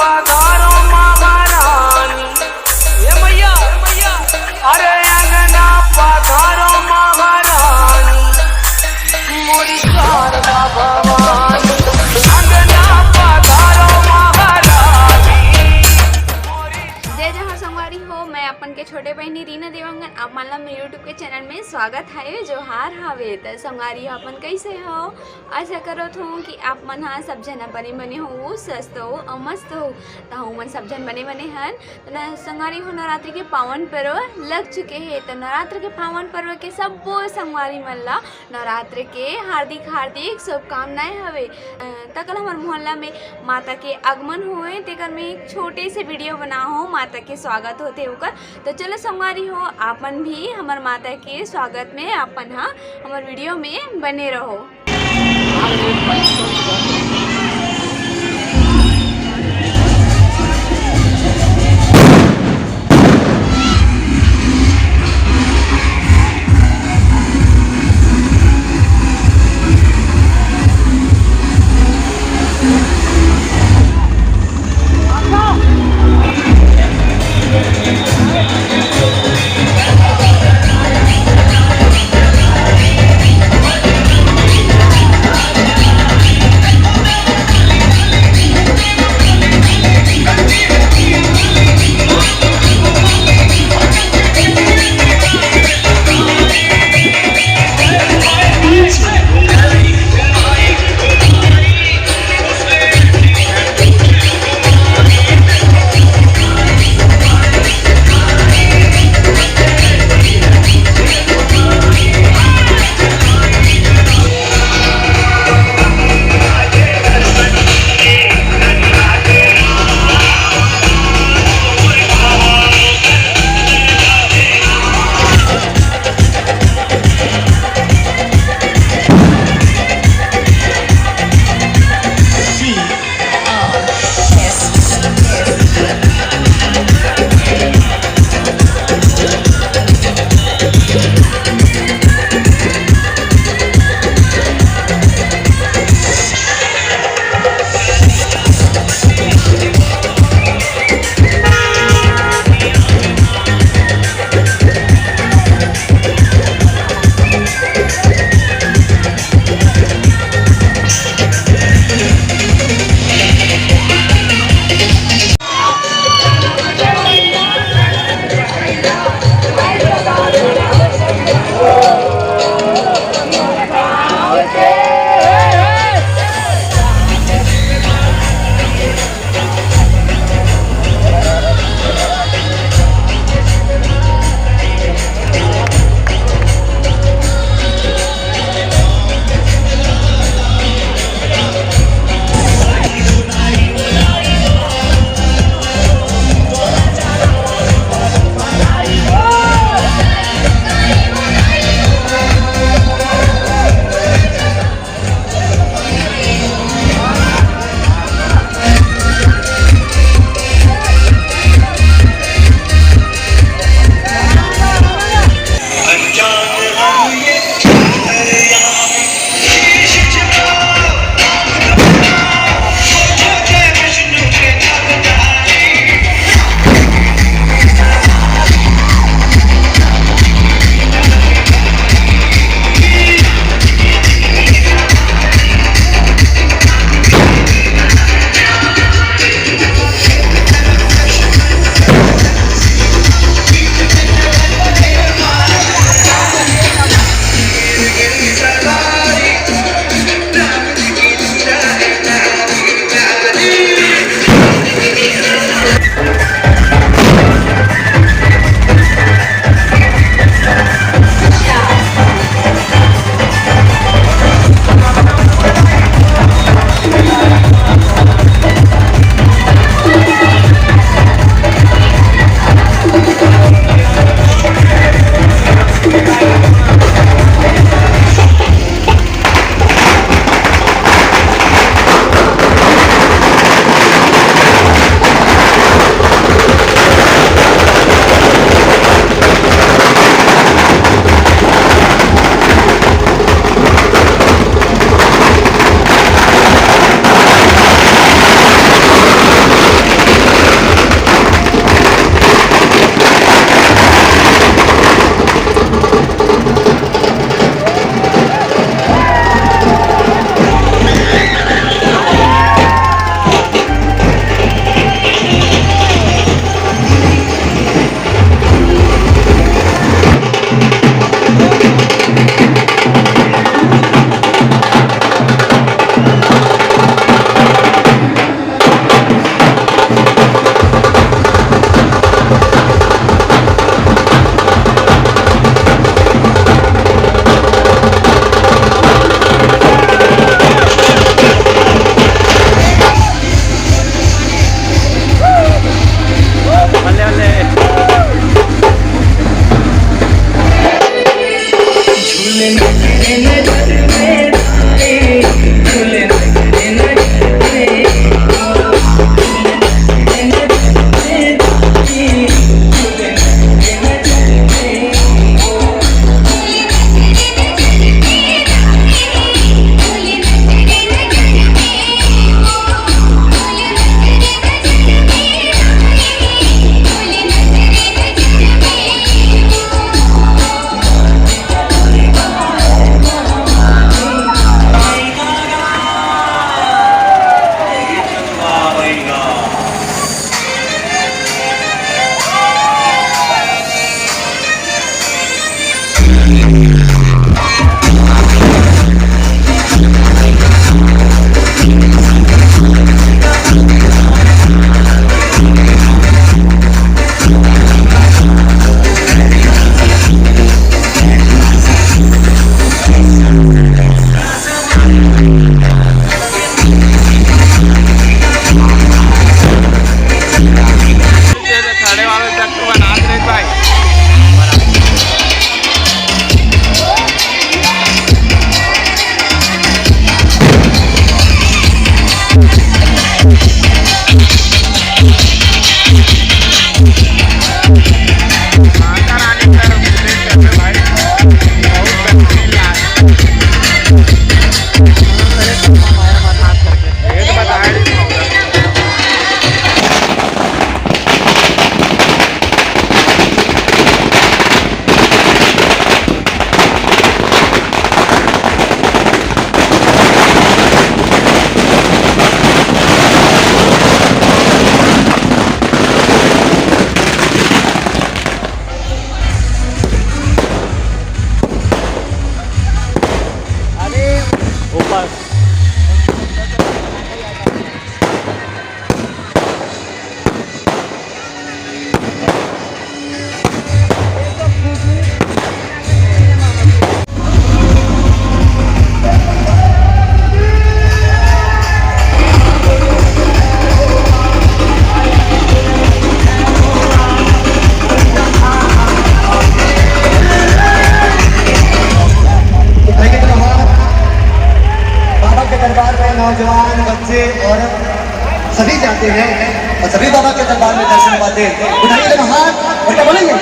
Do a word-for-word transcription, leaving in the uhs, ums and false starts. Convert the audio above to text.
पधारो महारानी, ए मैया, ए मैया, अरे अंगना पधारो महारानी, मोरी शारदा भवानी, अंगना पधारो महारानी। जय जहाँ संगवारी हो, मैं अपन के छोटे बहिनी रीना देवांगन, आप मन ला मेरे YouTube के चैनल में स्वागत है। जोहार हावे। त संगवारी हो, अपन कैसे हो? आशा करत हूँ कि आप मन ह सब झन बने बने हो, स्वस्थ हो और मस्त हो। त हमन सब झन बने बने हन। त न संगवारी हो, नवरात्रि के पावन पर्व लग चुके हे। त नवरात्र के पावन पर्व के सब्बो संगवारी मन ला नवरात्र के हार्दिक हार्दिक शुभकामनाएं हवे। अ, त कल हमर मोहल्ला में माता के आगमन होए, तेकर में एक छोटे से वीडियो बना हो, माता के स्वागत होते ओकर। त चलो संगवारी हो, आप मन भी हमर माता के स्वागत में अपन ह हमर वीडियो में बने रहो। सभी जाते हैं और सभी बाबा के दरबार में दर्शन पाते हैं। उठाइए दोनों हाथ और क्या बोलेंगे?